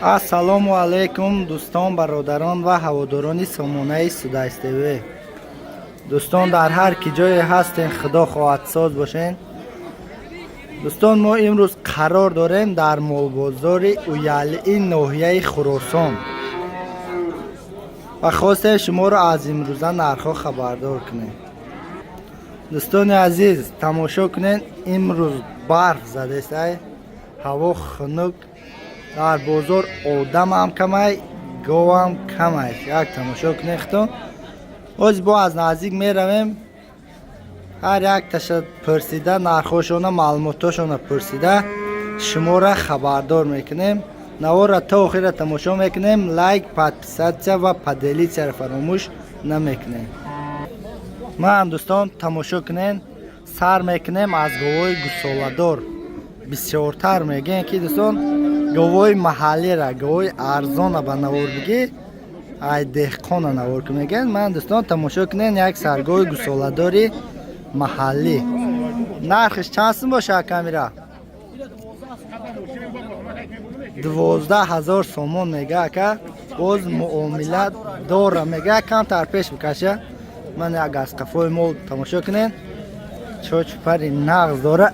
Ассалому алайкум, дӯстон, бародарон ва ҳаводорони сомонаи Судайс ТВ. Дӯстон, дар ҳар ки ҷое ҳастен, худо хоҳад, соз бошен. Дӯстон, мо имрӯз қарор дорем дар молбозори Уялии ноҳияи Хуросон ва хостем шуморо аз имрӯза нархҳо хабардор кунем. Дӯстони азиз, тамошо кунед, имрӯз барф задестай, ҳаво хунук, дар бозор одамам камай, говам камай. Як тамошо кунед худтон. Боз бо аз наздик меравем, ҳар якташа пурсида, нархҳошона, маълумотҳошона пурсида, шуморо хабардор мекунем. Навора то охира тамошо мекунем, лайк, подписаться ва поделиться ро фаромӯш намекунем. Ман, дӯстон, тамошо кунем, сар мекунем аз говои гусоладор. Бисёртар мегӯем, ки дӯстон, говои маҳаллира, говои арзона ба навор бигӣ, ай деҳқона навор ки мегӯянд. Ман, дӯстон, тамошо кунем, як саргоҳи гусоладори маҳаллӣ. Нархиш чанд сум боша, камира? 12 000 сомон мега, ака, боз муомила дора мега. Камтар пеш бикаша. Ман як аз қафои мол тамошо кунем, чочпари нағз дора,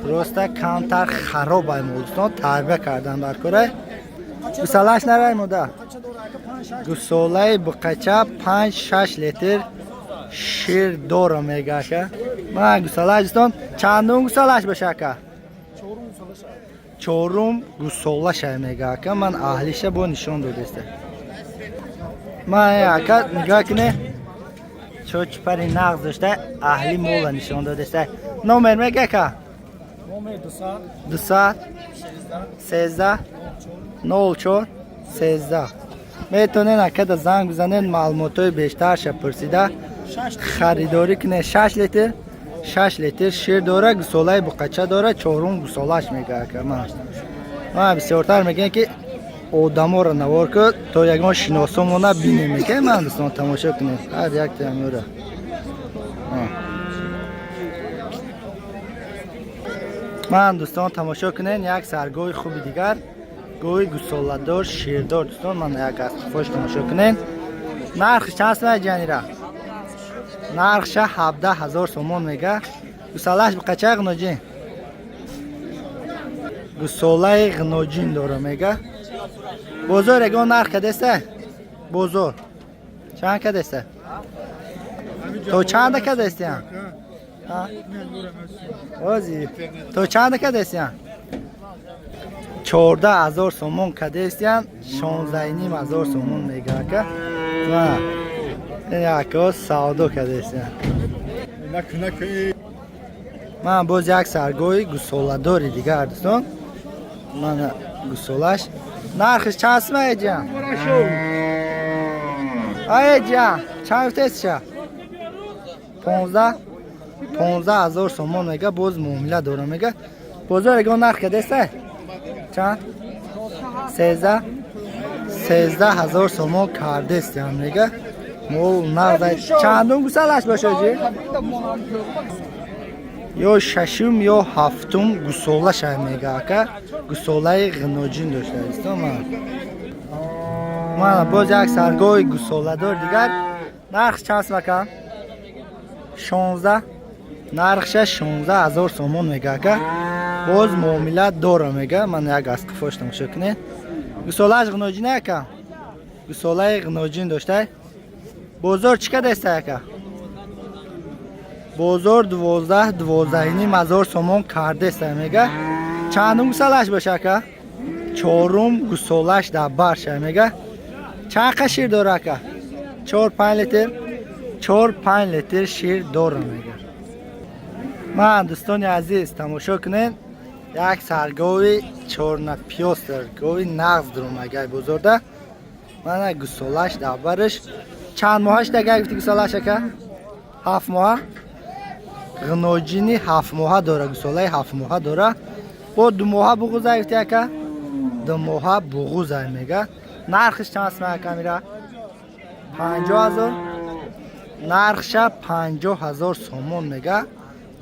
просто камтар хароб ай мол. Дӯстон, тарбия кардан дар корай. Гусалаш нарай мода, гусолаи буқача 5-6 литр шир дора мега, ака. Ман гусалаш, дӯстон, чандум гусалаш боша, ака? Чорум гусолаша мега, ака. Ман аҳлиша бо нишон додеста. Ман, ака, нигоҳ куне, чочпари нағз дошта, аҳли мола нишон додеста. Номер мега, ака? 200 13 04 13. Метавонед, акада, занг бизанед, маълумотҳои бештарша пурсида, харидорӣ кунед. 6 литр, 6 литр шир дора, гусолаи буқача дора, чорум гусолаш мега, ака. Ман бисёртар мегӯям, ки одаморо навор кун, то ягон шиносомона бинем, мегӯям. Ман, дӯстон, тамошо кунед, ҳар яктаамёра. Ман, дӯстон, тамошо кунед, як саргоҳи хуби дигар, гоҳи гусоладор, ширдор. Дӯстон, ман як аз қафош тамошо кунед. Нархш чанд сум, ҷанира? Нархша 17 000 сомон мега. Гусолааш биқача, ғиноҷин, гусолаи ғиноҷин дора мега. Бозор ягон нарх кадеста? Бозор чанд кадеста? То чанда кадестиян? Ози то чанда кадестиян? 14 000 сомон кадестиян, 16 500 сомон мега, ака. Ака, савдо кадестиян. Ман боз як саргоҳи гусоладори дигар, дӯстон, мана гусолаш. Нархиш чанд сум, аҷан? Аҷан, чанд гуфтестиша? 15, 15 000 сомон мега, боз муомила дора мега. Бозор ягон нарх кадеста? Чанд? 13, 13 000 сомон кардестиам мега. Мол нағз. Чандум гусалаш бошаҷи? Ё шашум, ё ҳафтум гусолаша мега, ака. Гусолаи ғиноҷин дошта мана. Боз як саргоҳи гусоладор дигар. Нарх чанд сум, ака? 16. Нархша 16 000 сомон мега, ака, боз муомила дора мега. Ман як аз қафош тамошо кунед. Гусолааш ғиноҷина, ака, гусолаи ғиноҷин доштай. Бозор чӣ кадаста, ака? Бозор 12, 12 500 сомон кардеста мега. Чандум гусолаш боша, ака? Чорум гусолаш дар барша мега. Чанд қа шир дора, ака? 4-5 литр, 4-5 литр шир дора мега. Ман, дӯстони азиз, тамошо кунед, як саргови чорнапёстр, гови нағз дуромагай бозорда. Мана гусолаш дар барш. Чанд моҳаш дага гуфти гусолаш, ака? 7 моҳа, ғиноҷини 7 моҳа дора, гусолаи 7 моҳа дора. Бо 2 моҳа буғузай гуфти, ака? 2 моҳа буғузай мега. Нархиш чанд сум, ака, мира? 50 000. Нархша 50 000 сомон мега,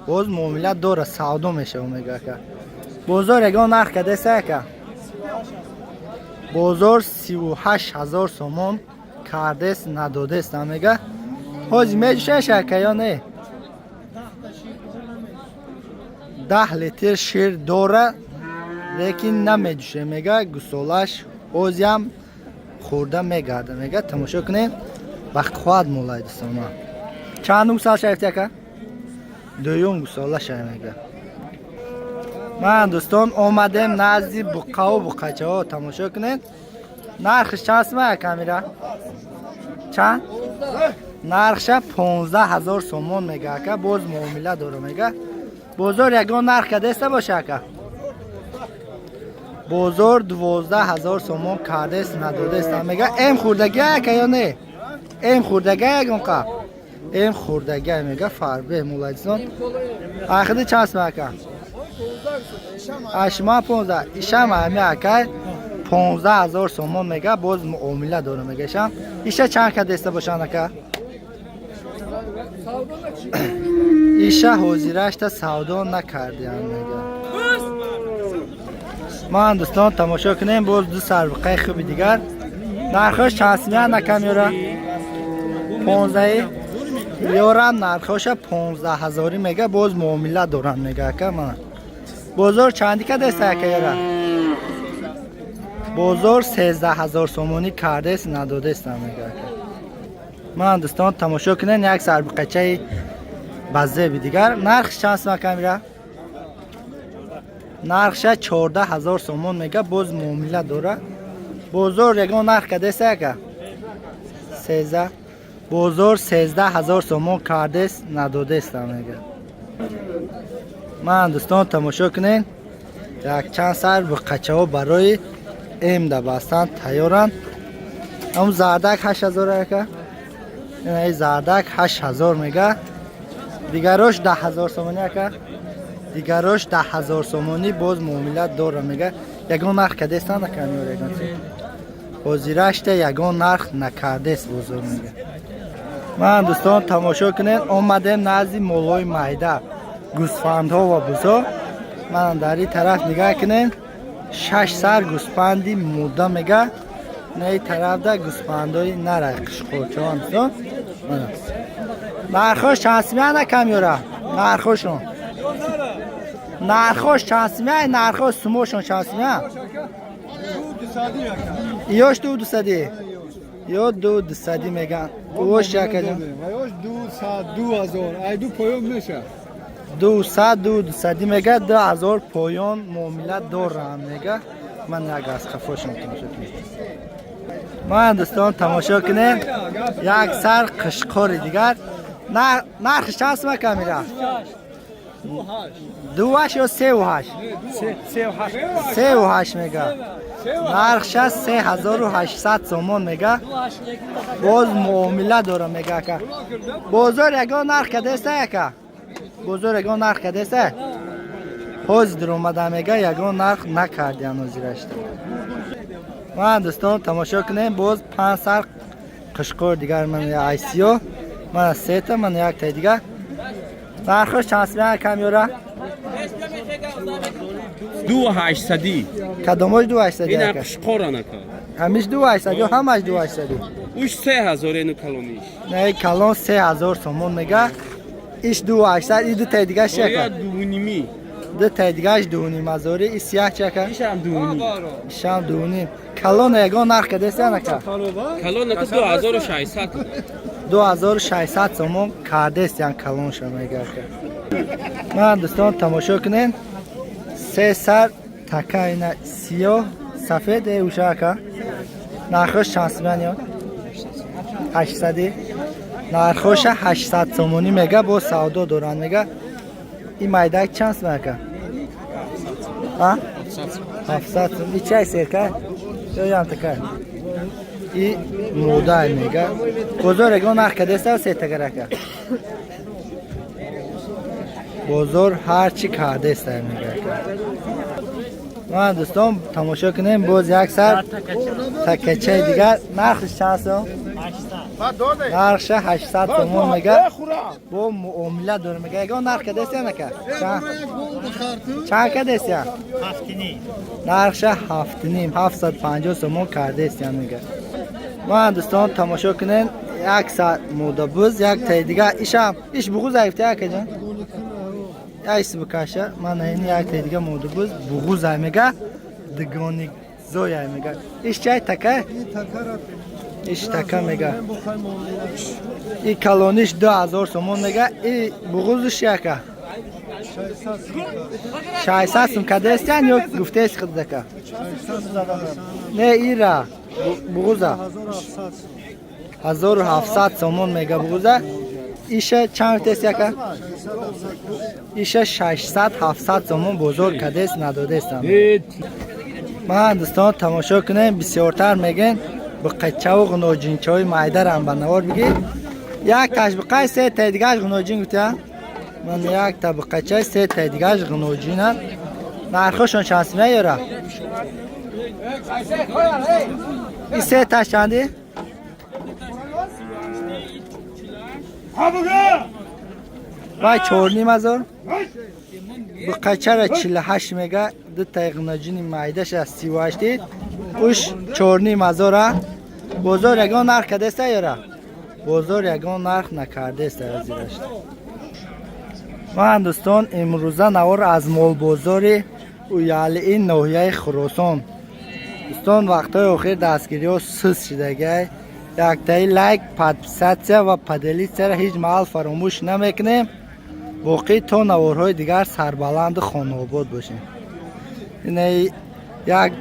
боз муомила дора, савдо мешава мега, ака. Бозор ягон нарх кадеста, ака? Бозор 38 000 сомон кардест, надодест мега. Ҳози меҷӯшаш, ака, ё не? 10 литр шир дора, лекин намеҷӯше, мега. Гусолаш ҳозиам хӯрда мегарда, мега. Тамошо кунед, бахтхоҳад молай, дӯстома. Чандум гусола шарифти, ака? Дуюм гусола шай, мега. Ман, дӯстон, омадем назди буққаву буққачаҳо. Тамошо кунед, нархиш чанд сима, камира? Чанд нархша? 15 000 сомон, мега, ака. Боз муомила дора, мега. Бозор ягон нарх кадеста боша, ака? Бозор 12 000 сомон кардест, надодест, мега. Эм хӯрдагӣ, ака, ё не? Эм хӯрдага, ягон қа эм хӯрдага, мега. Фарбе мулайдисон ахиди чанд сима, ака? Ашма 15, ишам ами, акай, 15 000 сомон, мега. Боз муомила дора, мега. Ишам, иша чанд кадеста бошанд, ака? Иша ҳозирашта савдо накардиам, мега. Ман, дӯстон, тамошо кунем, боз ду сарбиқаи хуби дигар. Нархош чанд симия накам ёра? Понздаи ёрам нархоша 15 ҳазорӣ, мега. Боз муомила доранд, мега, ака. Мана, бозор чанди кадеста, ака, ёра? Бозор 13 000 сомонӣ кардест, надодеста, мега, ака. Ман, дӯстон, тамошо кунем, як сарбиқачаи ба зеби дигар. Нархш чанд сима, камира? Нархша 14 000 сомон, мега. Боз муомила дора. Бозор ягон нарх кадеста, ака? Сездаҳ. Бозор 13 000 сомон кардест, надодеста, мега. Ман, дӯстон, тамошо кунед, якчанд сар буққачаҳо барои эмда бастан тайёранд. Ҳам зардак 8000, ака. Инаи зардак 8000, мега. Дигарош 10 000 сомонӣ, ака. Дигарош 10 000 сомонӣ, боз муомила дора, мега. Ягон нарх кадестан, ака, меёр? Ягон ҳозирашта ягон нарх накардест бозор, мега. Ман, дӯстон, тамошо кунед, омадем назди молҳои майда, гӯсфандҳо ва бузо. Ман дар ин тараф нигаҳ кунед, шаш сар гӯсфанди мурда, мега. На, ин тарафда гӯсфандҳои нара, қишқорчаҳо, дӯстон. Нархош чанд симия, накам ёра? Нархошон, нархош чанд симия? Нархош, сумошон чанд симия? Ёш ду дусадӣ ё ду дусадӣ меган. Ош, якаҷон? 200, ду дусадӣ, мега. 2000 поён муомила дорам, мега. Ман як аз хафошон тамошо кунем. Ман, дӯстон, тамошо кунем, як сар қишқори дигар. Нархш чанд сума, камира? Дуваш ё севу ҳашт? Севу ҳашт, мега. Нархша 3800 сомон, мега. Боз муомила дора, мега, ака. Бозор ягон нарх кадеста, ака? Бозор ягон нарх кадеста? Ҳозир дуромада, мега, ягон нарх накардиан ҳозирашта. Ман, дӯстон, тамошо кунем, боз панҷ сар қишқор дигар. Ман айсиё, мана сета, мана яктаи дигар. Нархош чанд симия, кам ёра? Ду ҳаштсадӣ. Кадомош ду ҳаштсадӣ? Ина. Ака? Қишқоранака. Ҳамиш ду ҳаштсад ё ҳамаш ду ҳаштсадӣ? Уш 3000, эну калониш. Не, калон 3000 сомон, мега. Иш ду ҳаштсад, и дутаи дигаш чи, ака? Оя дувнимӣ. Дутаи дигаш дувним ҳазорӣ. И сияҳ чи, ака? Ишам дувним. Ишам дувним. Калона ягон нарх кадеста, ака? Калонака 2600. 2600 сомон кардест, ян калонша, мега, ака. Ман, дӯстон, тамошо кунед, се сар така, ина сиёҳ, сафед э уша, ака. Нархош чанд сомон ё? 800. Нархоша 800 сомонӣ, мега. Боз савдо доранд, мега. Ин майдак чанд сом, ака? А, 700 сом. И чай серка ё ям така? И модай, мега. Бозор ягон нарх кадеста сетагарака? Бозор ҳар чӣ кардеста, мега, ака. Ман, дӯстон, тамошо кунем, боз як сар такачаи дигар. Нархш чанд сом? Нархша 800 сомон мега, бо муомила дора мега. Ягон нарх кадестиян, ака? Чанд кадестиян? Нархша 7,5, 750 сомон кардестиян мега. Ман, дӯстон, тамошо кунен, як саат модабуз, як таи дига. Ишам иш буғуз айфта, акаҷон, як бикаша. Ман ин як таи дига модабуз, буғуз ай мега, дигони зоя мега. Иш чай, така? Иш така мега. И калониш 2000 сомон мега. И буғузиш, яка, 600 сум кадестиян ё гуфтеси худака? Не, ира буғуза 1700 сомон мега буғуза. Иша чанд гуфтест, яка? Иша 600 700 сомон бозор кадест, надодестам. Ман, дӯстон, тамошо кунем. Бисёртар мегӯен, биқачаву ғуноҷинчаҳои майдарам ба навор бигӣ. Як таш биқай, се таи дигааш ғуноҷин гуфтя. Ман як та биқачай, се таи дигааш ғуноҷинанд. Нархошон чанд сумя ёра? И се таш чанди? Вай, 4500. Биқачара 48 мега. Ду таи ғуноҷини майдаша 38-ти. Уш 4500-а. Бозор ягон нарх кадеста ёра? Бозор ягон нарх накардеста азираш. Ман, дӯстон, имрӯза навор аз молбозори Уялии ноҳияи Хуросон. Дӯстон, вақтҳои охир дастгириҳо суст шудагай. Яктаи лайк, подписаться ва поделиться ро ҳеҷ маҳал фаромӯш намекунем. Боқӣ то наворҳои дигар сарбаланду хонаобод бошем. Инаи як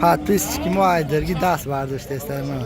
подписчики мо айдарги даст бардоштеста ман.